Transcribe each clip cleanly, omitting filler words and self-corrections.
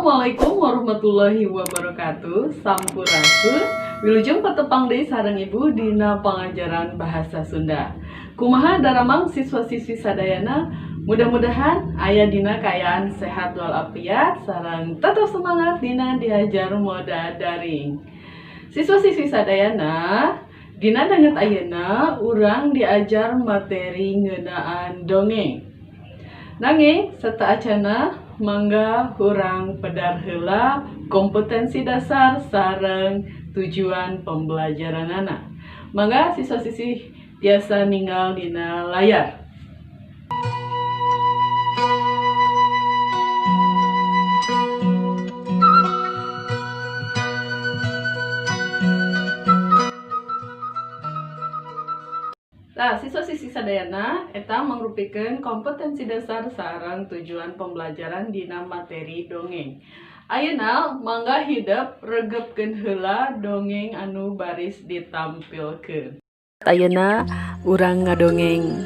Assalamualaikum warahmatullahi wabarakatuh. Sampurasun. Wilujeng patepang deui sareng Ibu dina pangajaran bahasa Sunda. Kumaha daramang siswa-siswi sadayana? Mudah-mudahan aya dina kaayaan sehat walafiat sareng tetap semangat dina diajar moda daring. Siswa-siswi sadayana, dina danget ayeuna urang diajar materi ngeunaan dongeng. Nanging sateuacana, mangga urang pedar heula kompetensi dasar sareng tujuan pembelajaranana. Mangga siswa-siswi tiasa ninggal dina layar. Nah, siswa-siswi sadayana, eta mangrupikeun kompetensi dasar sareng tujuan pembelajaran dina materi dongeng. Ayeuna mangga hidep regepkeun heula dongeng anu baris ditampilkeun. Ayeuna urang ngadongeng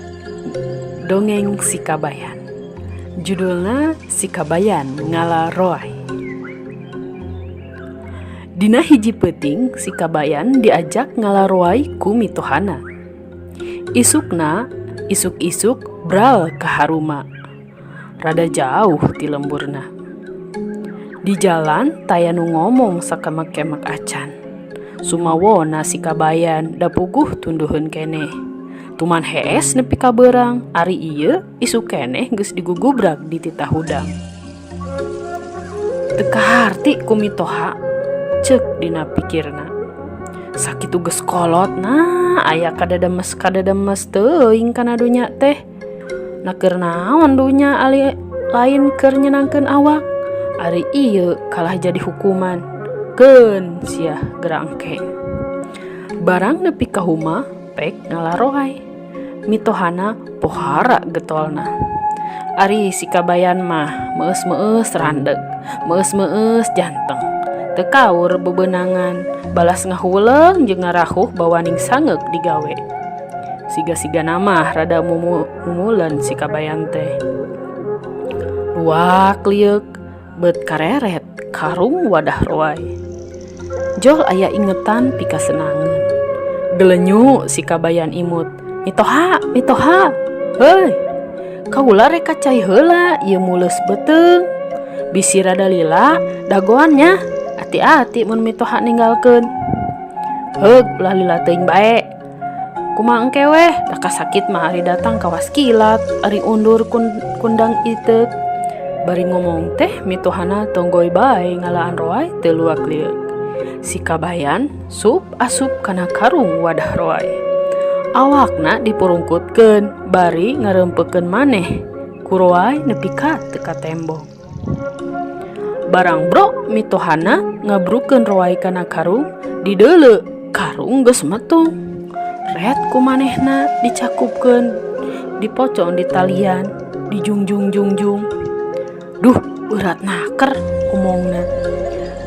dongeng Si Kabayan. Judulna Si Kabayan Ngala Roay. Dina hiji peuting, si Kabayan diajak ngala roay ku mitohana. Isukna isuk-isuk bral ka haruma. Rada jauh ti lemburna. Di jalan taya nu ngomong sakemek-kemek acan. Sumawona si Kabayan, da puguh tunduheun keneh. Tuman hees nepi ka beurang, ari ieu isuk keneh geus digugubrag dititah hudang. Teu kaharti ku mitoha, ceuk dina pikirna. Sakitu geus kolot, nah aya kadademes kadademes teuing kana dunya teh. Na keur naon dunya ali lain keur nyenangkeun awak? Ari ieu kalah jadi hukuman. Keun sia, geura engke. Barang nepi ka huma, pek ngalaroay. Mitohana pohara getolna. Ari si Kabayan mah meus-meus randeg, meus-meus janteng. Teu kaur bebenangan, balas ngahuleng jeung ngarahuh bawaning sangeuk digawe. Siga-sigana mah rada mumulen si Kabayan teh. Luak lieuk beut kareret karung wadah roay. Jol aya ingetan pikasenangeun. Gelenyu si Kabayan imut. "Mitoha, mitoha. Heuy. Kaula rek ka cai heula, ieu muleus beuteung. Bisi rada lila, dagoan nya. Ati-ati mun mitoha ninggalkeun." "Heug, ulah lila teuing bae. Kumaha engke weh, da kasakit mah ari datang kawas kilat, ari undur kundang iteuk." Bari ngomong teh mitohana tonggoy bae ngalaan roay teu luak lieuk. Si Kabayan sup asup kana karung wadah roay. Awakna dipurungkutkeun bari ngarempekeun maneh ku roay nepi ka teu katembong. Barang brok mitohana ngabrukeun roay kana karung, dideuleu karung geus metung. Ret ku manehna dicakupkeun, dipocong di talian, dijungjung-jungjung. "Duh, berat naker," omongna.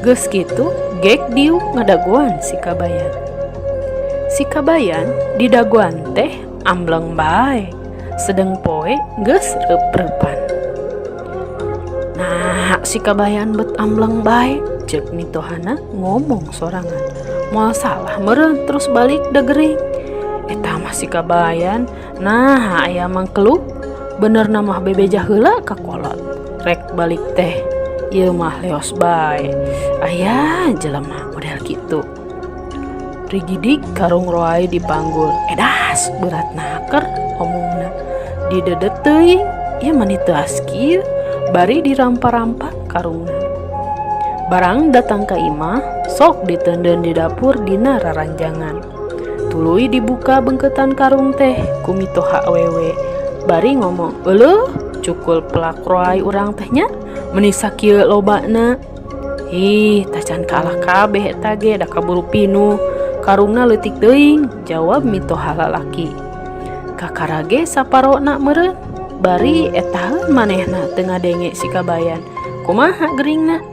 Geus kitu gek diuk ngadagoan si Kabayan. Si Kabayan didagoan teh ambleng bae, sedeng poe geus reup-reupan. "Nah, si Kabayan bet ambleng bae," ceuk mitohana ngomong sorangan. "Moal salah meureun terus balik da gering. Eta mah si Kabayan, nah aya mangkeluk, bener mah bebeja heula ka kolot. Rek balik teh, ieu mah leos bae. Aya jelema model kitu." Rigidig karung roay dipanggul. "Edas, berat naker," omongna. "Didedet teuing, ieu mani teuas kieu," bari dirampa-rampa karungna. Barang datang ka imah, sok diteundeun di dapur dina raranjangan. Tuluy dibuka beungkeutan karung teh ku mitoha awewe. Bari ngomong, "Euleuh, cukul pelak roay urang teh nya, meuni sakieu lobana. Ih, tacan kalah kabeh eta ge, da kaburu pinuh. Karungna leutik teuing," jawab mitoha lalaki. "Kakara ge saparona meureun, bari etaeun manehna teu ngadenge si Kabayan. Kumaha geringna?"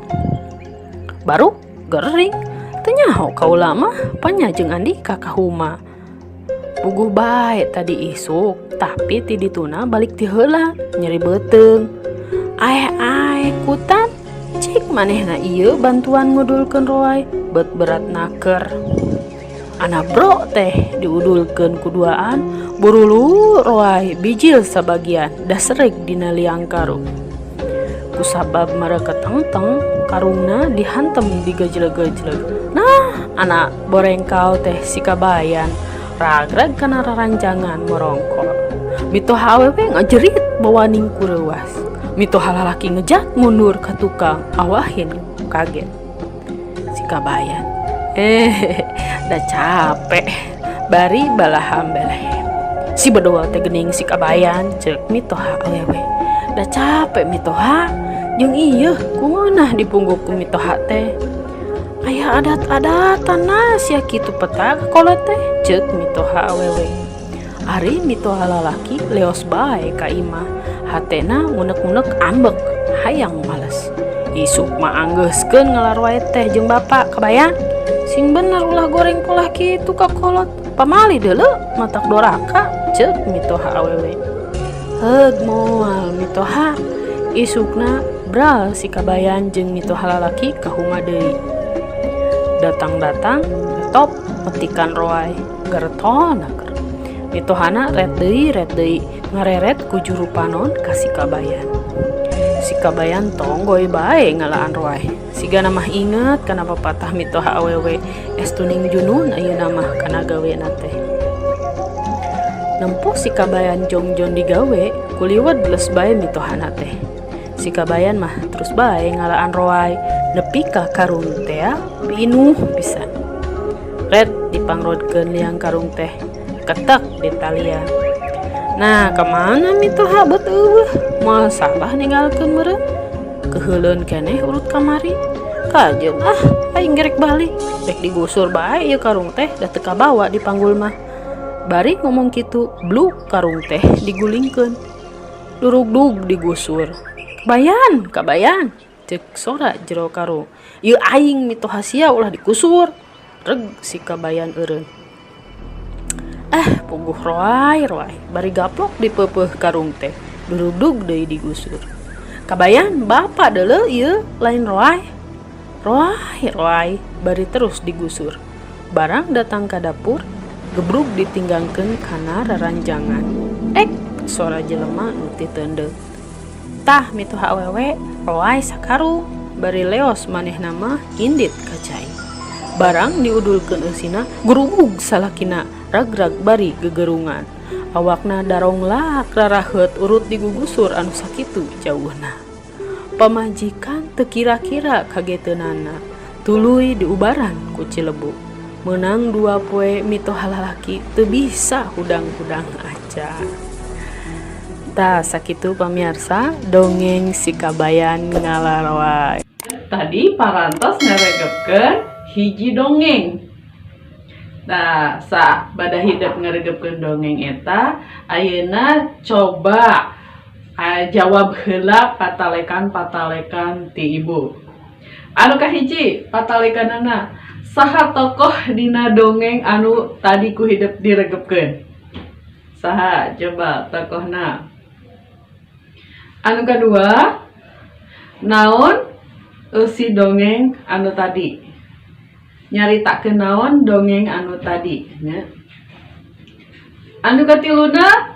"Baru gering. Teu nyaho kaula mah, panya jeung Andika ka huma. Puguh bae tadi isuk, tapi ti dituna balik ti heula nyeri beuteung." "Aeh aeh, kutan." Cik manehna ieu bantuan ngudulkeun roai bet berat naker. Ana bro teh diudulkeun ku duaan burulu roai bijil sabagian daserik dina liang karung. Kusabab mereka tengteng karungna dihantem digejleg-gejleg. Nah, anak borengkal teh si kabayan ragrag kana raranjangan morongkol. Mitoha awewe ngajerit bawaning kureuwas. Mitoha lalaki ngejat mundur ka tukang awahin kaget. Si kabayan, eh, da capek bari balaham beleh. Si bedol teh geuning si kabayan, ceuk mitoha awewe. Da capek mitoha jeung ieu kumaha dipungguk ku mitoha teh. Aya adat-adatan sia kitu peta kolot teh, ceuk mitoha awewe. Ari mitoha lalaki leos bae ka imah, hatena ngunek-ngunek ambek hayang males. Isuk mah anggeuskeun ngalaroe teh jeung bapak kabayan. Sing bener ulah goreng polah kitu ka kolot. Pamali deuleu matak doraka, ceuk mitoha awewe. Heug moal mitoha. Isukna bral si kabayan jeung mitoha lalaki ka huma deui. Datang-datang top petikan roai gerton ker. Mitohana ret deui ngareret ku juru panon ka si kabayan. Si kabayan tonggoy bae ngalaan roai. Sigana mah inget kana papatah mitoha awewe, estuning junun ayeuna mah kana gawena teh. Nempo si kabayan jongjon digawe, kuliwet les bae mitohana teh. Si kabayan mah terus bae ngalaan roai nepi ka karung tea pinuh pisan. Ret dipangrodkeun liang karung teh ketek di talian. Nah, kemana mitoha bet eueuh? Moal salah ninggalkeun meureun. Keheuleun keneh urut kamari. Kajeun ah, aing gerek balik. Rek digusur bae ieu karung teh da teu kabawa dipanggul mah. Bari ngomong kitu, bluk karung teh digulingkeun. Durugdug digusur. Kabayan, kabayan, ceuk sora jero karung. Ieu aing mitoha sia ulah dikusur. Reg si kabayan eureun. Ah, puguh roai roai, bari gaplok dipeupeuh karung teh. Durugdug deui digusur. Kabayan, bapak deuleu ieu lain roai. Roai roai, bari terus digusur. Barang datang ka dapur, gebrug ditinggangkeun kana raranjangan. Ek, sora jelema nu ti teundeut. Tah mitoha awewe, roai sakarung, bari leos manehna mah indit ka cai. Barang diudulkeun eusina, gurubug salakina ragrag bari gegerungan. Awakna daronglak raraheut urut digugusur anu sakitu jauhna. Pamajikan teu kira-kira kageteunana, tuluy diubaran ku Cilebu. Meunang 2 poe mitoha lalaki teu bisa hudang-hudang acan. Tah sakitu pamiarsa dongeng si kabayan ngalaroai. Tadi parantos ngaregepkeun hiji dongeng. Nah, sa bada hidep ngaregepkeun dongeng eta, ayeuna coba jawab heula patalekan-patalekan ti ibu. Anu kahiji patalekanana, saha tokoh dina dongeng anu tadi ku hidep diregepkeun? Saha coba tokohna? Anu kadua, naon eusi dongeng anu tadi? Nyaritakeun naon dongeng anu tadi nya? Anu katiluna,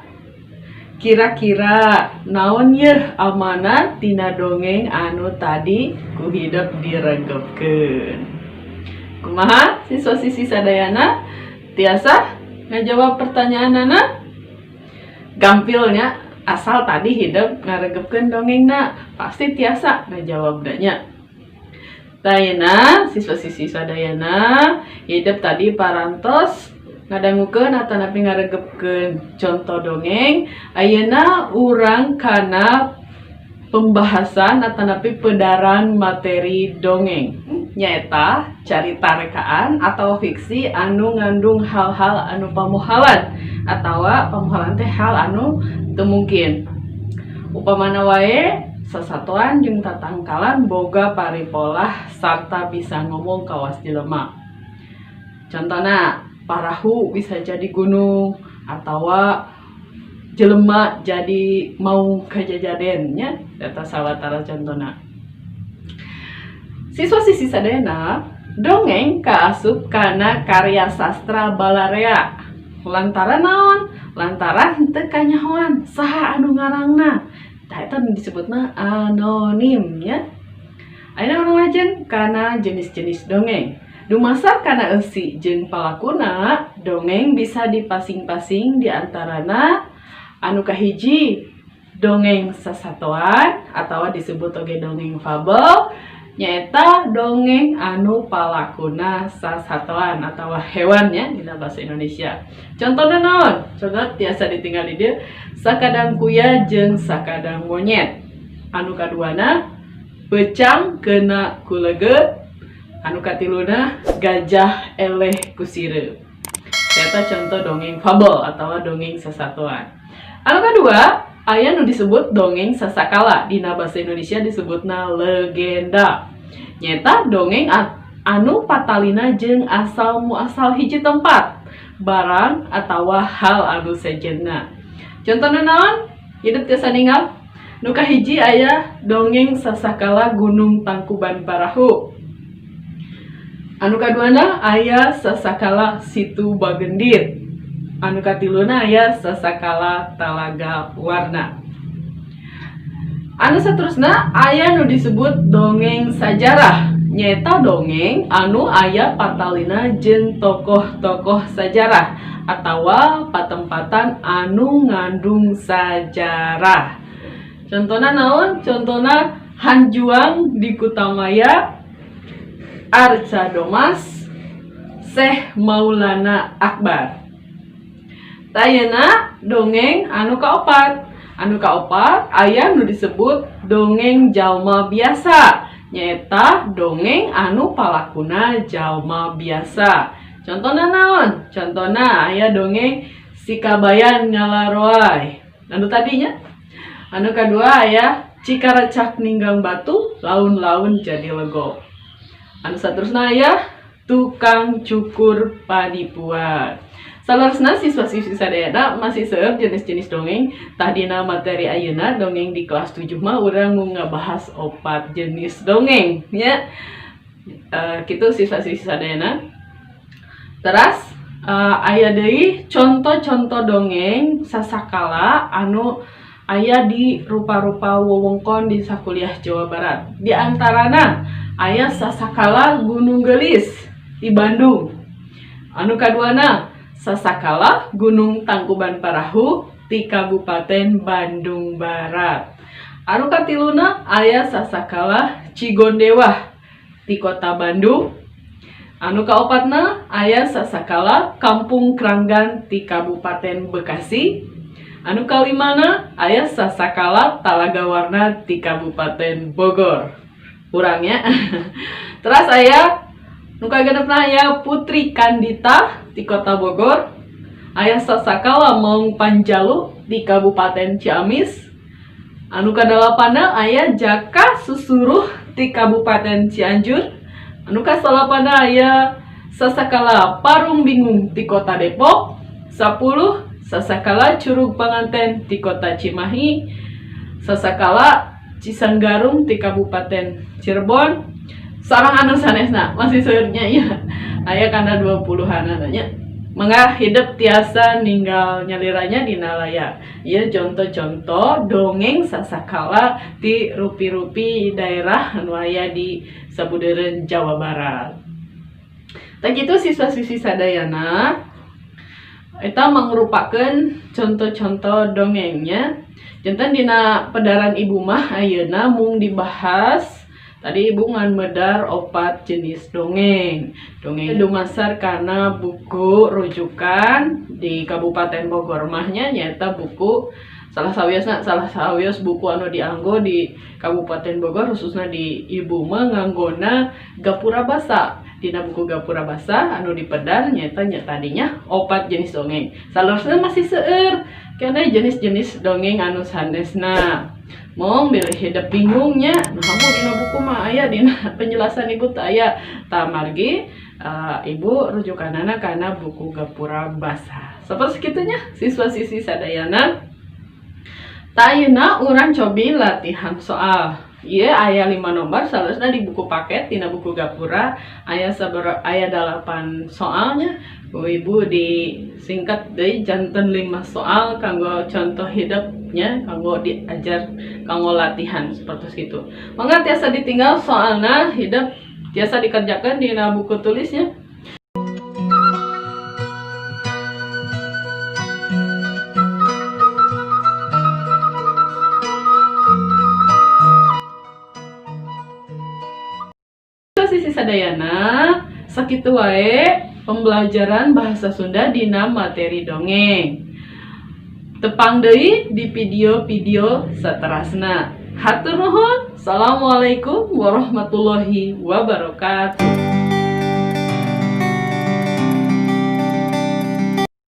kira-kira naon yeuh amanat tina dongeng anu tadi ku hidep diregepkeun? Kumaha siswa-siswi sadayana, tiasa ngajawab pertanyaanana? Gampilnya, asal tadi hidep ngaregepkeun dongengna pasti tiasa ngajawabna nya. Dayana, siswa-siswi sadayana, hidep tadi parantos ngadangukeun atanapi ngaregepkeun contoh dongeng. Ayeuna urang kana pembahasan atanapi pedaran materi dongeng, nyaeta carita rekaan atau fiksi anu ngandung hal-hal anu pamohalan atawa pamohalan teh hal anu teu mungkin. Upamana wae sasatoan jeung tatangkalan boga paripolah sarta bisa ngomong kawas jelema. Contohna, parahu bisa jadi gunung atawa jelema jadi mau kajajaden nya, eta sawatara contohna. Siswa-siswi sadayana, dongeng kaasup kana karya sastra balarea. Lantaran naon? Lantaran teu kanyahoan saha anu ngarangna. Tah, eta disebutna anonim nya. Ayeuna urang lajeng kana jenis-jenis dongeng. Dumasar kana eusi jeung palakuna, dongeng bisa dipasing-pasing di antarana anu kahiji dongeng sasatoan atau disebut oge dongeng fabel, nyaeta dongeng anu palakuna sasatoan atau hewan nya dina bahasa Indonesia. Contohna naon? Contoh tiasa ditinggal di dieu, Sakadang Kuya jeung Sakadang Monyet. Anu kaduana, Peucang Keuna ku Leugeut. Anu katiluna, Gajah Eleh ku Sireub. Eta contoh dongeng fabel atau dongeng sasatoan. Anu kadua, aya nu disebut dongeng sasakala, dina bahasa Indonesia disebutna legenda. Nyaeta dongeng anu patalina jeung asal muasal hiji tempat, barang atawa hal anu sejenna. Contohna naon? Hidep tiasa ningal. Nu kahiji aya dongeng sasakala Gunung Tangkuban Parahu. Anu kaduana aya sasakala Situ Bagendit. Anu katiluna aya sasakala Talaga Warna. Anu saterusna aya nu disebut dongeng sajarah. Nyaeta dongeng anu aya patalina jeung tokoh-tokoh sajarah atawa patempatan anu ngandung sajarah. Contohna naon? Contohna Hanjuang di Kutamaya, Arca Domas, Syekh Maulana Akbar. Ayeuna dongeng anu kaopat. Anu kaopat aya nu disebut dongeng jalma biasa. Nyaeta dongeng anu palakuna jalma biasa. Contohna naon? Contohna aya dongeng Si Kabayan Ngalaroay. Anu tadinya. Anu kadua aya Cikaracak Ninggang Batu, Laun-laun Jadi Legok. Anu saterusna aya Tukang Cukur Panipuan. Saleresna, siswa-siswi sadayana, masih seueur jenis-jenis dongeng. Tadina materi ayeuna dongeng di kelas 7 mah urang mau ngabahas opat jenis dongeng nya. Kitu siswa-siswi sadayana. Teras aya deui contoh-contoh dongeng sasakala anu aya di rupa-rupa wewengkon di sakuliah Jawa Barat. Di antarana aya sasakala Gunung Geulis di Bandung. Anu kaduana, sasakala Gunung Tangkuban Parahu di Kabupaten Bandung Barat. Anu katiluna aya sasakala Cigondewah di Kota Bandung. Anu kaopatna aya sasakala Kampung Kranggan di Kabupaten Bekasi. Anu kalimana aya sasakala Talaga Warna di Kabupaten Bogor. Kurang nya. Terus aya nu kagenepna aya Putri Kandita di Kota Bogor. Aya sasakala Maung Panjalu di Kabupaten Ciamis. Anu kadalapanna aya Jaka Susuruh di Kabupaten Cianjur. Anu kasalapanna aya sasakala Parung Bingung di Kota Depok. 10 sasakala Curug Panganten di Kota Cimahi. Sasakala Cisanggarung di Kabupaten Cirebon. Sareng anu sanesna, masih seueur nya ya. Aya kana 20-an nya. Mangga hidep tiasa ninggal nyalira nya dina layar. Ieu contoh-contoh dongeng sasakala di rupi-rupi daerah anu aya di sabudeureun Jawa Barat. Tah, kitu siswa-siswi sadayana. Eta mangrupakeun contoh-contoh dongengnya. Janten dina pedaran ibu mah ayeuna mung dibahas tadi ibu ngan medar opat jenis dongeng. Dongeng dumasar kana buku rujukan di Kabupaten Bogor mah nya, nyaeta buku salah sawios buku anu dianggo di Kabupaten Bogor, khususnya di ibu mah nganggona Gapura Basa. Dina buku Gapura Basa anu dipedar nyaeta nya tadinya opat jenis dongeng. Saleresna masih seueur karena jenis-jenis dongeng anu sanesna. Mong bilih hidep bingungnya, nah bu, dina buku mah aya, dina penjelasan ibu teu aya. Tah, margi ibu rujukanana kana buku Gapura Basa. Sapertos kitu nya, siswa-siswi sadayana. Tah, ayeuna urang cobi latihan soal. Ieu aya 5 nomor saleresna di buku paket, dina buku Gapura aya sabaraha, aya 8 soalnya. Ku ibu disingkat deui janten 5 soal kanggo contoh hidupnya, kanggo diajar, kanggo latihan seperti itu. Mangga tiasa ditinggal soalna hidep, tiasa dikerjakan dina buku tulisnya. Siswi sadayana, sakitu wae pembelajaran bahasa Sunda dina materi dongeng. Tepang deui di video-video saterasna. Hatur nuhun. Assalamualaikum warahmatullahi wabarakatuh.